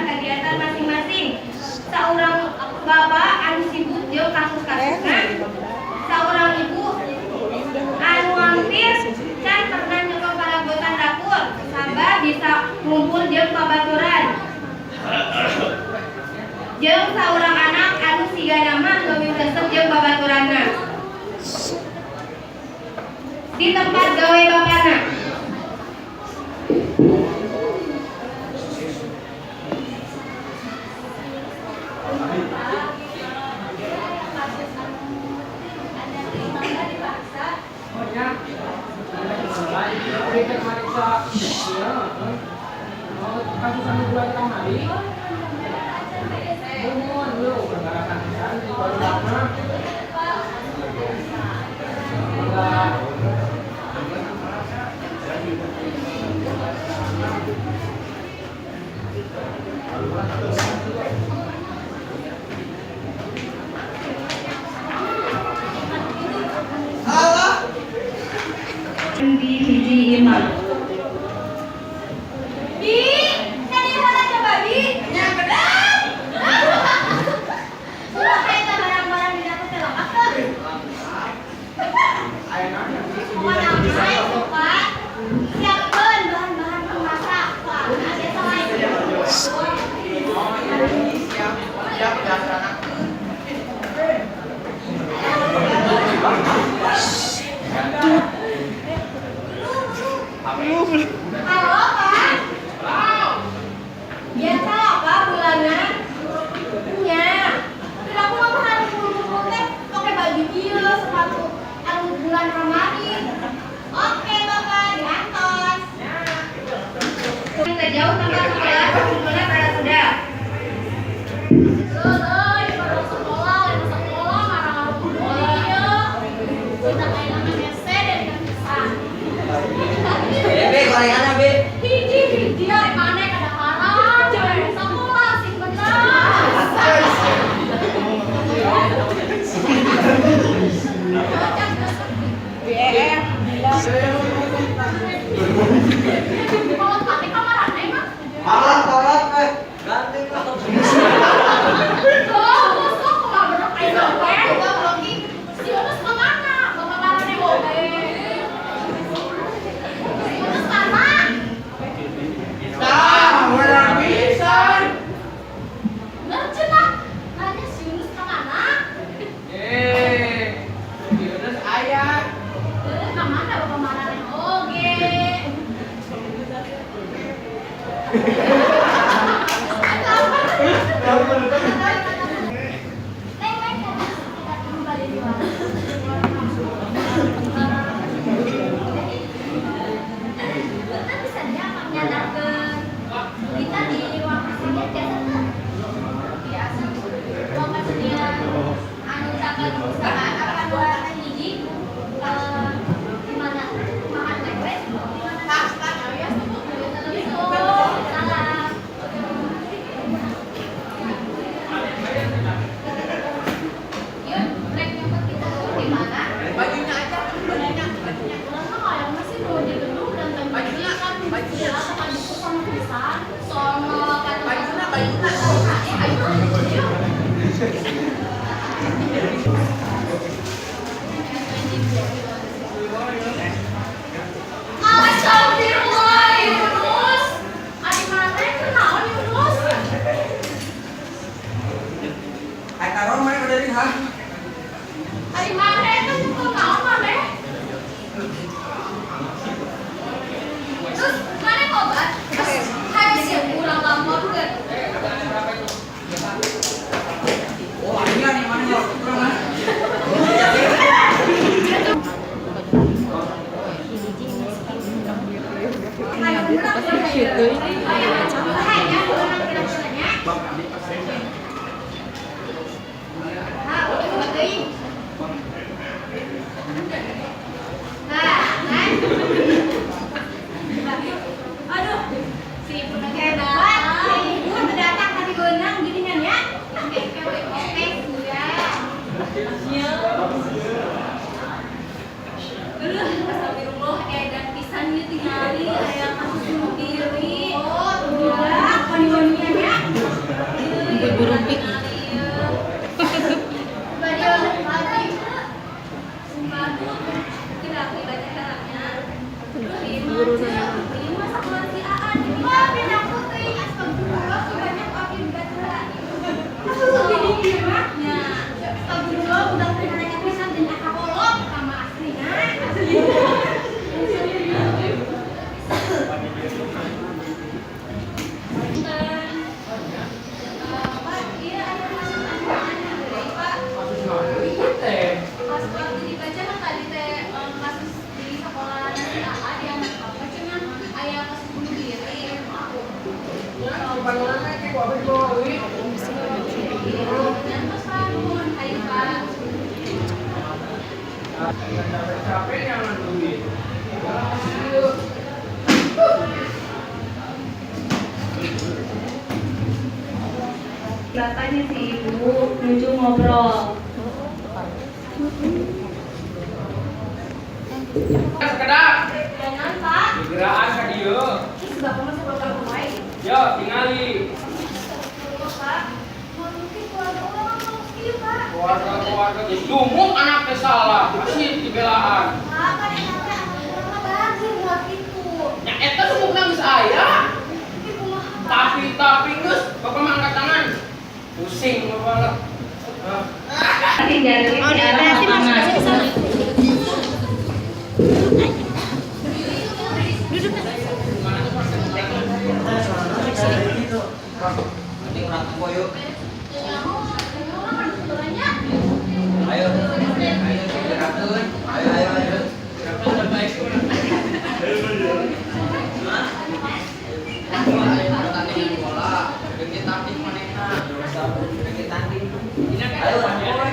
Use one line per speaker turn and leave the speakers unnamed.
kegiatan masing-masing. Saurang bapak anu sibuk jeung kasus-kasusna, saurang ibu anu hampir can pernah nyoba perabotan dapur, sabab bisa ngumpul jeung babaturan. Jeung saurang anak anu sigana mah leuwih resep jeung babaturanna. Di tempat gawe bapana.
Oh nya. Ada rek mariksa. Ya, oh, kasus anu bulan kamari. Nuhun lu barakan pisan di barudak. Mangga.
Di hiji imah. Bi, tadi heula coba, Bi. Nya bener. Ulah eta barang-barang di dapur teh lengkap teu? Pokokna mah suka siapkeun bahan-bahan memasak. Soalna biasa lain.
Siap, siap dilaksanakan.
Halo, Pak. Biasa lah, Pak, bulanan. Nya. Tapi aku mah harus buru-buru teh pakai baju ieu, sepatu anu bulan kamari. Oke, Bapak, diantos. Jauh tempat sekolah, kumpulnya pada sudah.
Be, gorengan be.
Hiji hiji ari maneh kadaharan, sekolah sing bener. Kalau pakai kamarana emang?
Malah tolong eh. Ganti lah.
Oh, sok kumaha bener kayak we. Si Yunus kemana? Bapak marane oge. Si Yunus mana?
Tah, urang pisan.
Bener cenah. Nanya si Yunus kemana?
Eh, Yunus aya.
Eh, kemana bapak marane oge? Neng, neng, kita kembali di mana? Kita bisa dia menyadarkan kita di ruang kesenian biasa tuh. Biasa. Ruang kesenian anu tanggal perpustakaan apa dua hiji, eh, di mana makan we di mana gitu. Salah. Yun, rek nyempet kita tuh di mana?
Bajunya aja, bajunya, bajunya.
Urang mah hayang sih nu di gedung dan
Bajunya, bajunya.
sama di sama pisan. Sono kata
Bajunya, bajunya.
Eh, ayo yuk. Astagfirullah, Yunus. Ari maneh kunaon, Yunus?
Ai taruh mana dari ha?
Ari maneh teh kunaon maneh? Terus maneh tobat? Hayo siap urang laporkeun.
panggilan teh ku abdi dibawa deui.
Nyantos, Pak, nuhun. Hayu, Pak.
Capek-capek nyangan duit.
Bapaknya si ibu nuju ngobrol.
Sekedap.
Jangan, Pak.
Gegeraan ka dieu.
Ih, bapak mah sabab wae.
Yo, tingali.
Astagfirullah, Pak. Mau mungkin keluarga urang mah mau kieu, Pak.
Keluarga-keluarga geus dumuk anak teh salah, masih dibelaan.
Pak, kan eta teh anak urang mah bageur moal kitu.
Nya eta dumukna geus aya.
Tapi kumaha, Pak?
Tapi geus bapak mah angkat tangan. Pusing bapak lah. Ah.
Tinggal di arah lapangan.
Mending urang tempo yuk. Ayo, ayo gerakeun. Ayo, ayo, ayo. Hah? Ayo tanding bola, geus tanding manehna. Geus tanding. Ayo, tempo we.